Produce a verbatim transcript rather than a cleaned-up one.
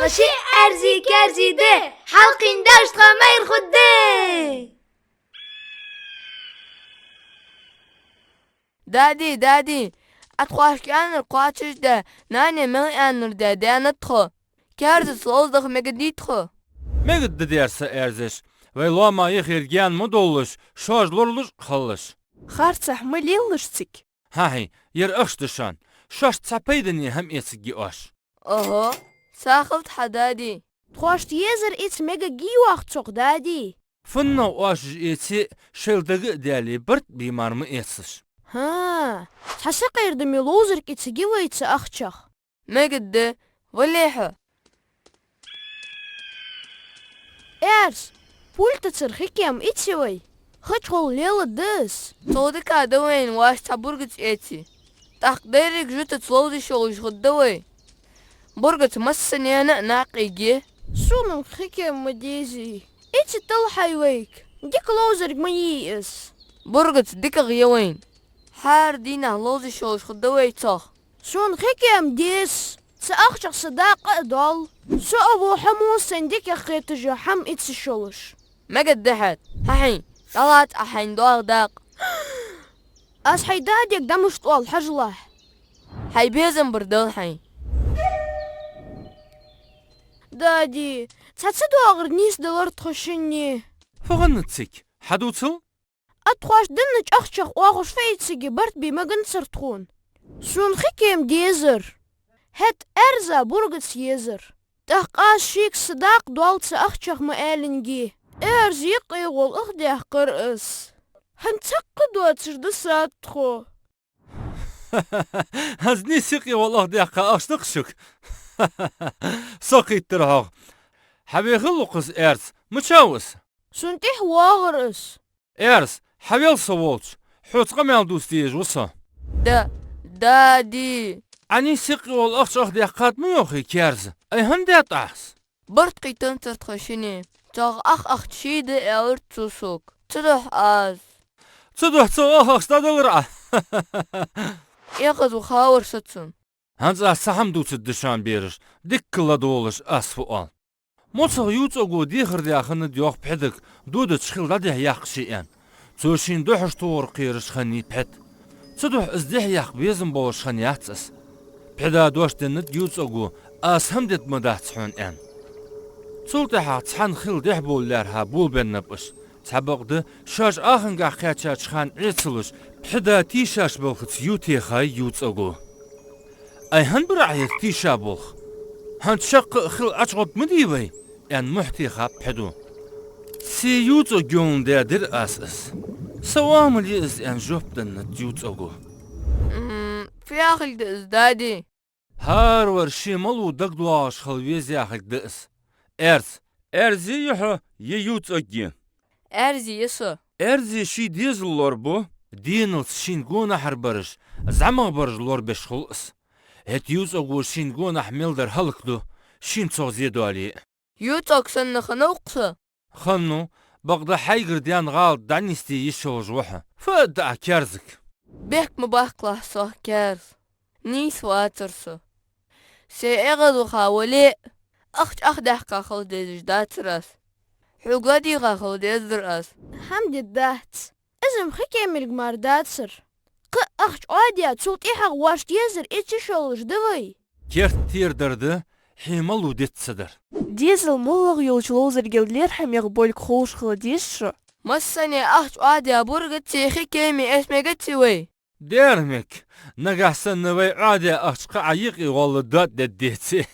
Шиъ Аьрзи-Керзи да, хьалкхийна даьш тха майра хургда. Дади, дади, Ӏа тхоашка аьннар кхоачашде, нане мел аьннар де даьннад тхо. Керзаца ловзадах мегаргдий тхо? Мегаргда, дера са Аьрзеш. Вай лоамах юхера гаьна ма довлалаш, шоаш лоралуш а хилалаш. Харцахьа ма лелалаш цига. ХӀаа-хӀаа, ер ахча да шоана. Шоашта цхьа пайдане хӀама эцаргья оаш. Оҳо, сагӀа хилда хьа, дади. Тхоашта езар эца мегаргьий йоах цох, дади? ФуннагӀа оаш уж эце а, шоайла дага а даьле, барт бе мара ма эцалаш. ХӀаа, цхьа сакъердаме ловзарг эцаргья вай цу ахчах. Мегаргда, вале хьо. Аьрз, пультацара хи-кема эце вай. Хачхол леладда из. Цул дика да вайна оаш цхьа бургац эце. ТӀаккха деррига жутаца ловзаш йолаш хургда вай. Бургаца массанена а накъа эгге. Сона-м хи-кема ма дезий. Эце тала хьай вайга. Дика ловзарг ма йий из. Бургац дикагӀа я вайна. ХӀара дийнахьа ловзаш йолаш хургда вай цох. Сона хи-кема деза, цу ахчах са дакъа а доал. Со а во хьо мо сайна дикагӀа хеташ йола хӀама эцаш йолаш. Мегаргда хьа. ХӀаа-хӀаа, дӀалаца Ӏа хьайна доагӀа дакъа. Аз хьай дадега дӀа мишта оал хьажалахь. Хьай безам бар дала хьайна. Дади, цхьа ца доагӀар нийсделар тхо шинне. Фу хиннад цига? Хьадувцал? Ӏа тхоашта деннача ахчах оахаш фу эцаргья, барт бе ма гӀанцар тхона. Сона хи-кема дезар. ХӀаьта Аьрза бургац езар. ТӀаккха аз шийга са дакъа доал цу ахчах ма аьллинге. Аьрза юкъе гӀолла ах даьккхар из. ХӀанз цхьаккха доацаш дисад тхо. ХӀанз нийсса юкъе гӀолла ах даьккха ахча да-кх шуга? Со кхийттар хьох. Хьавехал укхаза, Аьрз, мича ва из? Сона тӀехьа воагӀар из. Аьрз, хьавел со волча, хьоца къамаьл дувца дезаш ва со. Да, дади. Ӏа нийсса юкъе гӀолла ахча ах даьккхад ма йоахий, Керза? Ай, хӀана даьд Ӏа из? Барт кхийтанзар тхо шинне. Цох ах ахча ший да, аьлар цо сога. Цудухьа аз. Цудухьа цох ах ахча дӀаделар Ӏа? ЭгӀазвахавар со цунна. ХӀанз аз цхьа хӀама дувцаргда шоана, бераш, дикка ладувгӀалаш аз фу оал. МоцагӀа ЮвцӀаго дехар даь хиннад йоах пхьидага, додача хила дӀадехьа яккха ше аьнна. Цо шийна духьаш тохар кхераш хиннай пхьид. Цудухьа из дехьа яккха безам болаш хиннаяц из. Пхьида дош деннад ЮвцӀаго: «Аз хӀама дергда ма дац хьона», — аьнна. Цул тӀехьагӀа цхьан хила дехьа-бовла лаьрхӀа болабеннаб уж. Цхьабакъда, шоаш Ӏахангахьа кхаьчача хана Ӏе ца луш, пхьида тийшаш балхаца ю техай ЮвцӀаго. «Ай, хӀана бир Ӏа ер тийша болх? ХӀанз шаккха а хила ӀочугӀоргда ма дий вай?» — аьнна, мухь техаб пхьидо. «Се ЮвцӀаг йоландаь дир аз из. Са оамал я из», — аьнна, жоп деннад ЮвцӀаго. М, фу яхилга да из, дади? ХӀаравар ше малув дагадоагӀаш хила веза яхилга да из. Аьрз, Аьрзи я хьо, е ЮвцӀаг я? Аьрзи я со. Аьрзи ший дезал лорабу, деналца шийна гонахьара бараш, зӀамагӀа бараш лорабеш хул из. ХӀаьта ЮвцӀаго шийна гонахьа мел дар хӀалакду, шийна цох зе доале а. ЮвцӀаг санна хиннав-кх со? Хиннав, бакъда хьайгара даьнна гӀалат дӀанийсде йиш йолаш ва хьо. Фу аргда Ӏа Керзага? Бехк ма баккхалахь сох, Керз. Нийса вацар со. Се эгӀазваха вале а, ахча ах даьккха хила дезаш дацар аз. Хьога ладийгӀа хила дезар аз. ХӀама дергдац. Из-м хи-кемилг мара дацар. Кхы а ахча Ӏоадаь, цул тӀехьагӀа воашта езар эцаш йолаш да вай. Керттера дар да, хье малув дец ца дар. Дезал моллагӀа йолча ловзаргел лерхӀамегӀа болга ховш хила деза шо. Массане ахча Ӏоадаь бургац е хи-кема эца мегац вай. Дера мег, нагахь санна вай Ӏоадаь ахча кхы Ӏа юкъе гӀолла доад дергдеце.